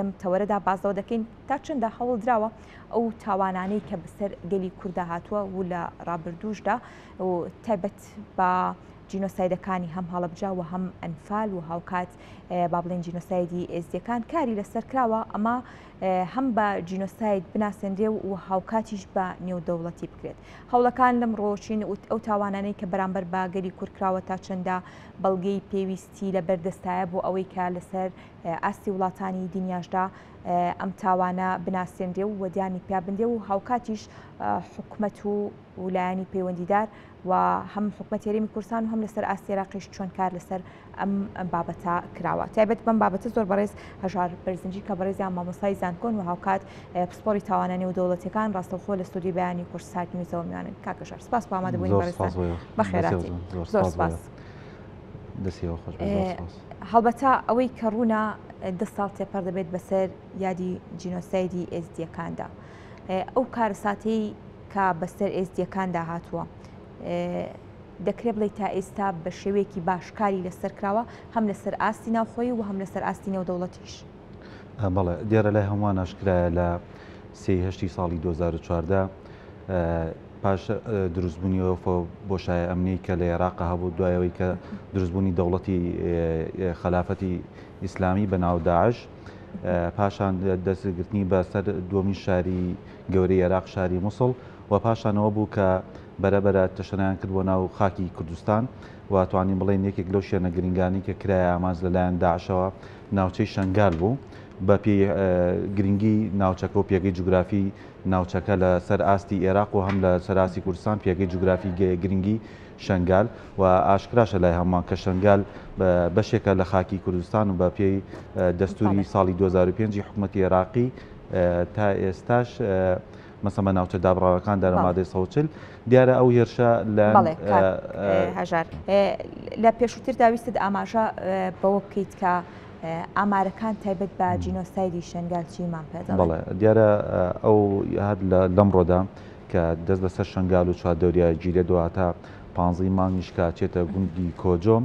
لەم تەوەرەدا باس لەوە دەکەین تا چەندە هەوڵدراوە ئەو تاوانانەی کە بەسەر گەلی کووردا هاتووە و لە ڕابردووشدا و تایبەت بە جینۆسایدەکانی هەم هەڵەبجە و هەم ئەنفال و هاوکات با بڵێن جینۆسایدی ئێزدیەکان کاری لەسەر کراوە ئەمە هەم بە جینۆساید بناسێنرێ و هاوکاتیش بە نێودەوڵەتی بکرێت هەوڵەکان لەم ڕۆچین ئەو تاوانانەی کە بەرامبەر بە گەلی کورد کراوە تا چەندە بەڵگەی پێویستی لە بەردەستایە بۆ ئەوەی کە لەسەر ئاستی وڵاتانی دنیاشدا ئەم تاوانە بناسێنرێ و وەدیانی پیا بنرێ و هاوکاتیش حکومەت و لایەنی پەیوەندیدار و هەم حکومەت هەرێمی کوردستان و هەم لەسەر ئاستی عێراقیش چۆن کار لەسەر ئەم بابەتە کراوە. تایبەت بەم بابەتە زۆر بەڕێز هەژار بەرزنجی کە بەڕێزیان مامۆستای زانکۆن و هاوکات پسپۆڕی تاوانە نێودەوڵەتیەکان ڕاستەوخۆ لە ستۆدیۆی بەیانی کوردسات نیوزەوە میوانن. کاک هەژار سپاس بۆ ئامادەبوونی بەڕێزتان. بەخێرهاتی. زۆر سپاس. دەستیەوە خۆش بێت. زۆر سپاس. هەڵبەتە ئەوەی کە ڕوونە 10 ساڵ تێپەڕ دەبێت بەسەر یادی جینۆسایدی ئێزدیەکاندا. ئەو کارەساتەی کە بەسەر ئێزدیەکاندا هاتووە دەکرێت بڵێ تا ئێستا بە شێوەیەکی باش کاری لەسەر کراوە هەم لەسەر ئاستی ناوخۆیی و هەم لەسەر ئاستی نێودەوڵەتیش؟ بەڵێ دیارە لای هەمووان ئاشکرایە لە سێی هەشتی ساڵی 2014 پاش دروستبوونی ئەو بۆشایە ئەمنیی کە لە ئێراق هەبوو دوای ئەوەی کە دروستبوونی دەوڵەتی خەلافەتی ئیسلامی بە ناو داعش پاشان دەستگرتنی بە سەر دووەمین شاری گەورەی عێراق شاری موسڵ و پاشانەوە بوو کە بەرەبەرە تەشەنایان کرد بۆ ناو خاکی کوردستان و توانین بڵێن یەکێک لەو شوێنە گرنگانی کە کرایە ئامانج لەلایەن داعشەوە ناوچەی شنگال بوو بە پێی گرنگی ناوچەکە و پێگەی جوگرافی ناوچەکە لە سەر ئاستی ئێراق و هەم لە سەر ئاستی کوردستان پێگەی جوگرافی گرنگی شنگال و ئاشکراشە لای هەمووان کە شنگال بەشێکە لە خاکی کوردستان و بە پێی دەستوری ساڵی 2005 حکوومەتی عێراقی تا ئێستاش مەسەمە ناوچە دابڕاوەکاندا لە مادەی 140 دیارە ئەو هێرشە لە هەژار لە پێشووتردا ویستت ئاماژە بەوە بکەیت کە ئامارەکان تایبەت بە جینۆسایدی شنگال چیمان پێ دەڵێن؟ بەڵێ دیارە ئەو هەر لەمڕۆدا کە دەست بەسەر شنگال و چواردەوریا گیرێت دواتە پانزەی مانگیش کە چێتە گوندی کۆجۆ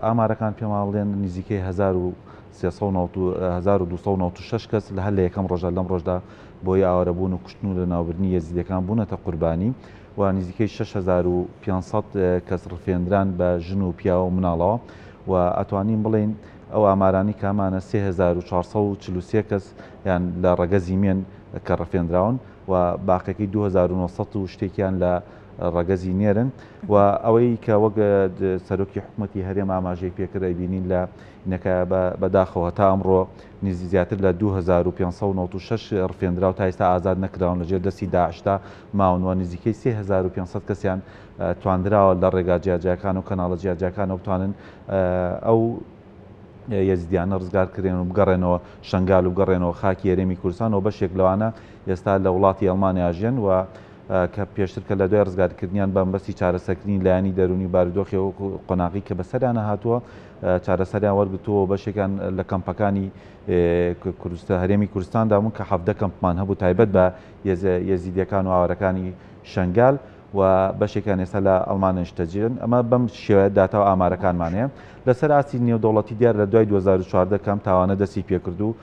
ئامارەکان پێمان بڵێن نزیکەی 1396 کەس لە هەر لە یەکەم ڕۆژدا لەم ڕۆژدا بۆی ئاوارەبوون و کوشتن و لەناوبردنی یەزیدەکان بوونەتە قوربانی و نزیکەی 6500 کەس ڕفێندران بە ژن و پیاو و مناڵەوە و ئەتوانین بڵێین ئەو ئامارانی کامانە 3443 کەس یان لە ڕەگەزی مێن کە ڕفێندراون و باقیەکەی 2900 و شتێکیان لە ڕەگەزی نێرن و ئەوەی کە وەک سەرۆکی حکوومەتی هەرێم ئاماژەی پێکرد ئەیبینین لە نەکە بەداخەوە تا ئەمڕۆ نزی زیاتر لە 2596 ڕفێندراو تا ئێستا ئازاد نەکراون لەژێر دەستی داعشدا ماون و نزیکەی 3500 کەسیان تواندراوە لە ڕێگا جیاجیاکان و کەناڵە جیاجیاکانەوە بتوانن ئەو یەزیدیانە ڕزگار کرێن و بگەڕێنەوە شنگال و بگەڕێنەوە خاکی هەرێمی کوردستان و بەشێک لەوانە ئێستا لە وڵاتی ئەڵمانیا ژێن و کە پێشتر کە لە دوای ڕزگارکردنیان بە مەبەستی چارەسەرکردنی لایەنی دەروونی و بارودۆخی ئەو قۆناغی کە بەسەریانە هاتووە چارەسەریان وەرگرتووە و بەشێکیان لە کەمپەکانی کوردستان هەرێمی کوردستاندا بوون کە 17 کەمپمان هەبوو تایبەت بە یەزیدیەکان و ئاوارەکانی شنگال و بەشێکیان ئێستا لە ئەڵمانیا نیشتەجێن. ئەمە بەم شێوەیە داتا و ئامارەکانمان هەیە. لەسەر ئاستی نێودەوڵەتی دیار لە دوای 2014 کە ئەم تاوانە دەستی پێکرد و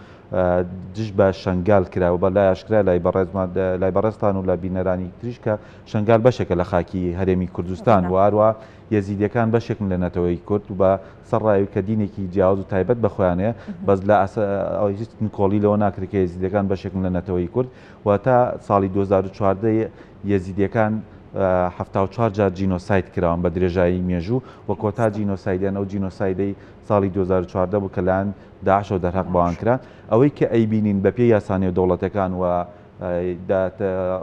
دژ بە شنگال کرا و بە لای ئاشکرا لای بەڕێزمان لای بەڕێزتان و لە بینەرانی تریش کە شنگال بەشێکە لە خاکی هەرێمی کوردستان و هەروە یەزیدیەکان بەشێکن لە نەتەوەی کورد و بە سەر ڕای کە دینێکی جیاواز و تایبەت بە خۆیان هەیە بەس لە هیچ نکۆڵی لەوە ناکرێت کە یەزیدیەکان بەشێکن لە نەتەوەی کورد و تا ساڵی 2014 یەزیدیەکان 74 جار جینۆساید کراون بە درێژایی مێژوو و کۆتا جینۆسایدیان ئەو جینۆسایدەی ساڵی 2014 بوو کە لایەن داعشەوە دەرهەق بەوان کرا. ئەوەی کە ئەیبینین بە پێی یاسا نێودەوڵەتەکان و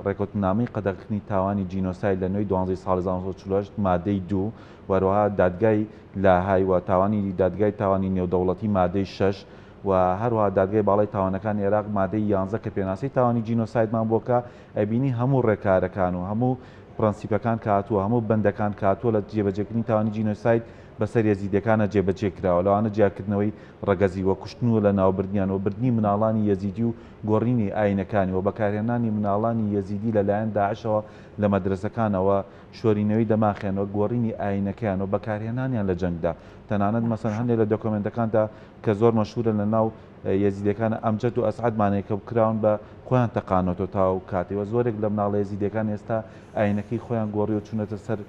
ڕێکەوتنامەی قەدەغەکردنی تاوانی جینۆساید لە نوێی دوانزەی ساڵی 1948 مادەی دوو و هەروەها دادگای لاهای و تاوانی دادگای تاوانی نێودەوڵەتی مادەی شەش و هەروەها دادگای باڵای تاوانەکانی عێراق مادەی یانزە کە پێناسەی تاوانی جینۆسایدمان بۆ کە ئەبینی هەموو ڕێکارەکان و هەموو پرەنسیپەکان کە هاتووە هەموو بەندەکان کە هاتووە لە جێبەجێکردنی تاوانی جینۆساید بەسەر یەزیدیەکانە جێبەجێ کراوە لەوانە جیاکردنەوەی ڕەگەزی و کوشتن و لەناوبردنیان و بردنی مناڵانی یەزیدی و گۆڕینی ئاینەکانی و بەکارهێنانی مناڵانی یەزیدی لەلایەن داعشەوە لە مەدرەسەکانەوە شۆرینەوەی دەماخیان و گۆڕینی ئاینەکەیان و بەکارهێنانیان لە جەنگدا تەنانەت مەسەن هەندێک لە دۆکۆمێنتەکاندا کە زۆر مەشهورە لە ناو یەزیدیەکانە ئەمجەد و ئەسعەدمان هەیە کە کراون بە خۆیان تەقانۆتەوە تا ئەو کاتەی و زۆرێک لە مناڵە یەزیدیەکان ئێستا ئاینەکەی خۆیان گۆڕی و چوونەتە سەر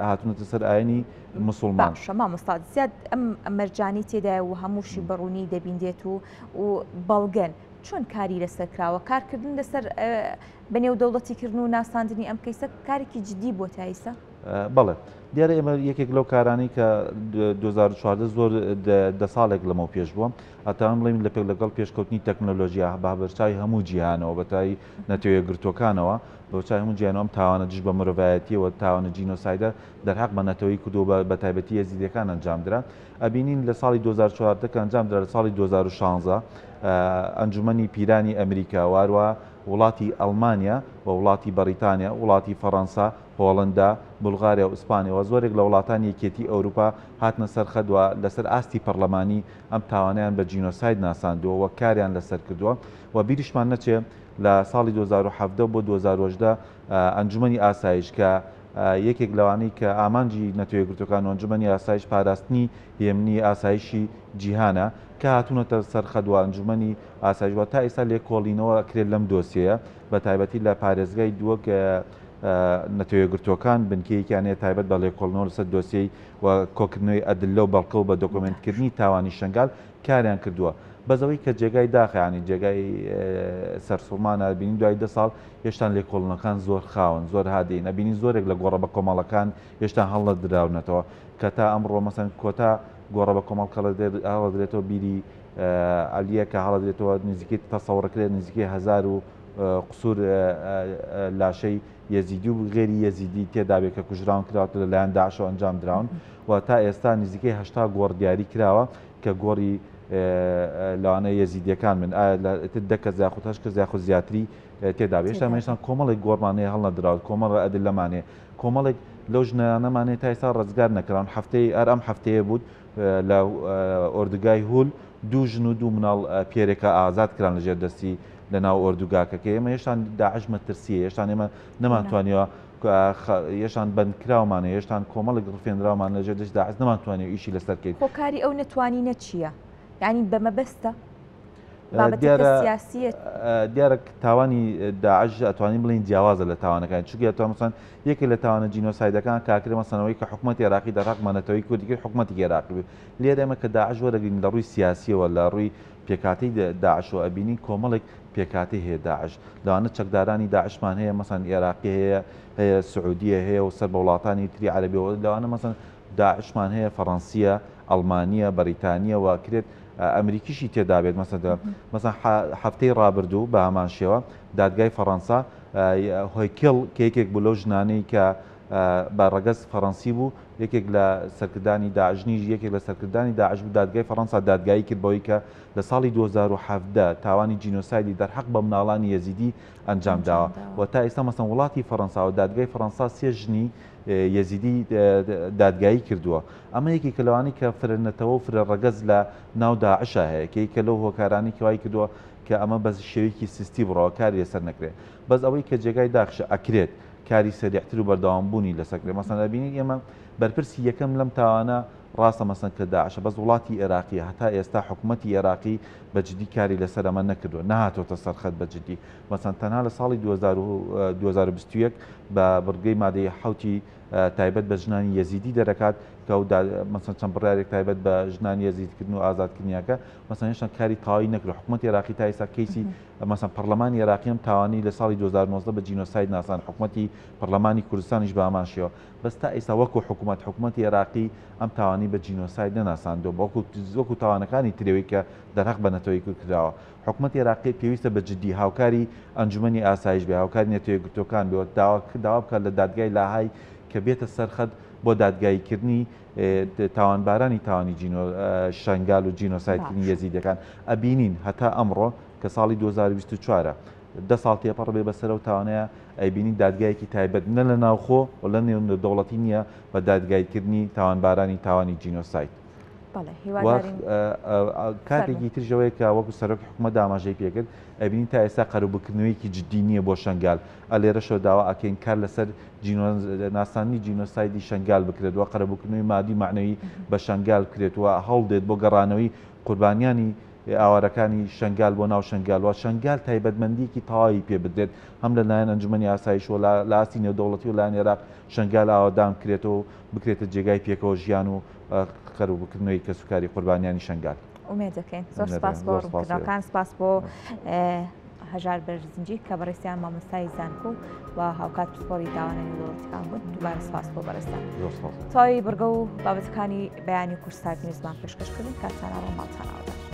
هاتوونەتە سەر ئاینی مسوڵمان. باشە مامۆستا زیاد ئەم مەرجانەی تێدایە و هەمووشی بە ڕوونی دەبینرێت و و بەڵگەن چۆن کاری لەسەر کراوە کارکردن لەسەر بە نێودەوڵەتیکردن و ناساندنی ئەم کەیسە کارێکی جدی بووە تا ئیستا؟ بەڵێ دیارە ئێمە یەکێک لەو کارانەی کە 2014 زۆر دە ساڵێک لەمەو پێش بووە ئەتوانم بڵێم لە پێک لەگەڵ پێشکەوتنی تەکنەلۆژیا بە بەرچاوی هەموو جیهانەوە بەتای نەتەوە یەکگرتووەکانەوە بەرچاوی هەموو جیهانەوە ئەم تاوانە دژ بە مرۆڤایەتیەوە تاوانە جینۆسایدە دەرحەق بە نەتەوەی کورد و بە تایبەتی یەزیدیەکان ئەنجامدرا ئەبینین لە ساڵی 2014 کە ئەنجامدرا لە ساڵی 2016 ئەنجومەنی پیرانی ئەمریکا واروا وڵاتی ئەڵمانیا و وڵاتی بەڕیتانیا وڵاتی فەڕەنسا هۆڵندا، بولغاریا و ئیسپانیا و زۆرێک لە وڵاتانی یەکێتی ئەوروپا هاتنە سەر خەت و لەسەر ئاستی پەڕلەمانی ئەم تاوانەیان بە جینۆساید ناساندووە و کاریان لەسەر کردووە و بیریشمان نەچێ لە ساڵی 2017 بۆ 2018 ئەنجومەنی ئاسایش کە یەکێک لەوانەی کە ئامانجی نەتەوە یەکگرتووەکان و ئەنجومەنی ئاسایش پاراستنی هێمنی ئاسایشی جیهانە کە هاتوونەتە سەر خەت و ئەنجومەنی ئاسایش و تا ئێستا لێکۆڵینەوە ئەکرێت لەم دۆسیەیە بە تایبەتی لە پارێزگای دووەک نەتەوەیەکگرتووەکان بنکەیەکیان هەیە تایبەت بە لێکۆڵینەوە لەسەر دۆسیەی و کۆکردنەوەی ئەدللە و بەڵگە و بە دۆکۆمێنتکردنی تاوانی شەنگال کاریان کردووە. بەس ئەوەی کە جێگای داخە یانی جێگای سەرسوڕمانە ئەبینین دوای دە ساڵ هێشتان لێکۆڵینەوەکان زۆر خاون زۆر هادین ئەبینین زۆرێک لە گۆڕە بەکۆمەڵەکان هێشتان هەڵنەدراونەتەوە کە تا ئەمڕۆ مەسەن کۆتا گۆڕە بەکۆمەڵ کە هەڵەدرێتەوە بیری عەلیە کە هەڵەدرێتەوە نزیکەی تەسەوڕکرێت نزیکەی 1000 و قسوور لاشەی یەزیدی و غێری یەزیدی تێدابێت کە کوژراون کراوەتە لەلایەن داعشەوە ئەنجام دراون و تا ئێستا نزیکەی 80 گۆڕ دیاری کراوە کە گۆڕی لەوانە یەزیدیەکان من ئایا لە دە کەس یاخود هەشت کەس یاخود زیاتری تێدا بێ هێشتا مێشتان کۆمەڵێک گۆڕمان هەیە هەڵنەدراوت کۆمەڵە ئەدلەمان هەیە کۆمەڵێک لەو ژنانەمان هەیە تا ئێستا ڕزگار نەکراون هەفتەی هەر ئەم هەفتەیە بوو لە ئۆردوگای هول دوو ژن و دوو مناڵ پێرێکە ئازاد کران لەژێر دەستی لە ناو ئۆردوگاکە کە ئێمە هێشتان داعش مەترسیە هێشتان ئێمە نەمانتوانیوە هێشتان بەندکراومان هەیە هێشتان کۆمەڵێک ڕفێنراومان لەژێر دەستی داعش نەمانتوانیوە ئیشی لەسەر کەین. هۆکاری ئەو نەتوانینە چییە؟ یانی بە مەبەستە؟ بابەتەکە سیاسییە؟ دیارە تاوانی داعش ئەتوانین بڵێین جیاوازە لە تاوانەکانی چونکە ئەتوان مەسەن یەکێک لە تاوانە جینۆسایدەکان کاکرێ مەسەنەوەی کە حکوومەتی عێراقی دەرهەق بە نەتەوەی کوردی کرد حکوومەتی عێراقی بوو لێرە ئێمە کە داعش وەرەگرین لە ڕووی سیاسیەوە لە ڕووی پێکهاتەی داعشەوە ئەبینین کۆمەڵێک پێکهاتەی هەیە داعش لەوانە چەکدارانی داعشمان هەیە مەسەن عێراقی هەیە هەیە سعودیە هەیە و سەر بە وڵاتانی تری عەرەبیەوە لەوانە مەسەن داعشمان هەیە فەڕەنسیە ئەڵمانیە بەریتانیە و کرێت ئەمریکیشی تێدابێت مەسەن مەسەن هەفتەی ڕابردوو بە هەمان شێوە دادگای فەڕەنسا هۆیکل کە یەکێک بوو لەو ژنانەی کە بە ڕەگەز فەڕەنسی بوو یەکێک لە سەرکردانی داعش نیش یەکێک لە سەرکردانی داعش بوو دادگای فەڕەنسا دادگایی کرد بەوەی کە لە ساڵی 2017 تاوانی جینۆسایدی دەرحەق بە مناڵانی یەزیدی ئەنجام داوە و تا ئێستا مەسەن وڵاتی فەڕەنسا و دادگای فەڕەنسا سێ ژنی یەزیدی دادگایی کردووە ئەمە یەکێکە لەوانەی کە فرە نەتەوە و فرە ڕەگەز لە ناو داعشا هەیە کە یەکێکە لەو هۆکارانەی کە وای کردووە کە ئەمە بە شێوەیەکی سستی بڕەوە کاری لەسەر نەکرێت بەس ئەوەی کە جێگای داخشە ئەکرێت کاری سەریعتر و بەردەوام بوونی لەسەر کرێت مەسەن ئەبینین ئێمە بەرپرسی یەکەم لەم تاوانە ڕاستە مەسەن کە داعشە بەس وڵاتی ئێراقیە هەتا ئێستا حکومەتی ئێراقی بە جدی کاری لەسەر ئەمە نەکردووە نەهاتۆتە سەر خەت بە جدی مەسەن تەنها لە ساڵی 2021 بە بڕگەی مادەی حوتی تایبەت بە ژنانی یەزیدی دەرەکات کە ئەو مەسەن چەند بڕیارێک تایبەت بە ژنانی یەزیدکردن و ئازادکردنیەکە مەسەن هێشتا کاری تەواوی نەکرد حکومەتی عێراقی تا ئێستا کەیسی مەسەن پەرلەمانی عێراقی ئەم تاوانەی لە ساڵی 2019 بە جینۆساید ناساند، حکومەتی پەرلەمانی کوردستانیش بە هەمان شێوە، بەس تا ئیستا وەکو حکومەت، حکومەتی عێراقی ئەم تاوانەی بە جینۆساید نەناساندووە، وەکو وەکو تاوانەکانی ترەوەی کە دەرهەق بە نەتەوەی کورد کراوە. حکومەتی عێراقی پێویستە بە جدی هاوکاری ئەنجومەنی ئاسایش بێ، هاوکاری نەتەوە یەکگرتووەکان بێ و داوا داوا بکات لە دادگای لاهای کە بێتە سەر خەت بۆ دادگاییکردنی تاوانبارانی تاوانی جینۆ شەنگال و جینۆسایدکردنی باشە. یەزیدیەکان. ئەبینین هەتا ئەمڕۆ کە ساڵی 2024 ە دە ساڵ تێپەڕ بێ بەسەر ئەو تاوانەیە ئەیبینین دادگایەکی تایبەت نە لە ناوخۆ و لە نێودەوڵەتی نییە بە دادگاییکردنی تاوانبارانی تاوانی جینۆساید. بەڵێ هیوادارین. کاتێکی تریش ئەوەیە کە وەکو سەرۆکی حکومەت ئاماژەی پێکرد ئەبینین تا ئێستا قەرەبووکردنەوەیەکی جدی نییە بۆ شەنگال ئە لێرەشەوە داوا ئەکەین کار لەسەر ناساندنی جینۆسایدی شەنگال بکرێت و قەرەبووکردنەوەی مادی و مەعنەوی بە شەنگال بکرێت و هەوڵدێت بۆ گەڕانەوەی قوربانیانی ئاوارەکانی شەنگال بۆ ناو شەنگال و شەنگال تایبەتمەندیەکی تەواوی پێ بدرێت هەم لە لایەن ئەنجومەنی ئاسایش و لە ئاستی نێودەوڵەتی و لایەن عێراق شەنگال ئاوەدان بکرێتەوە و بکرێتە جێگای پێکەوە ژیان و قەرەبووکردنەوەی کەسوکاری قوربانیانی شەنگال. ئومێد دەکەین. زۆر سپاس بۆ ڕوونکردنەوەکان، سپاس بۆ هەژار بەرزنجی کە بەڕێزیان مامۆستای زانکۆ و هاوکات پسپۆڕی داوانە نێودەوڵەتیەکان بوون. دووبارە سپاس بۆ بەڕێزتان. زۆر سپاس. تەواوی بڕگە و بابەتەکانی بەیانی کوردستات نیوزمان پێشکەش کردن. کاتتان ئاوا، ماڵتان ئاوەدان.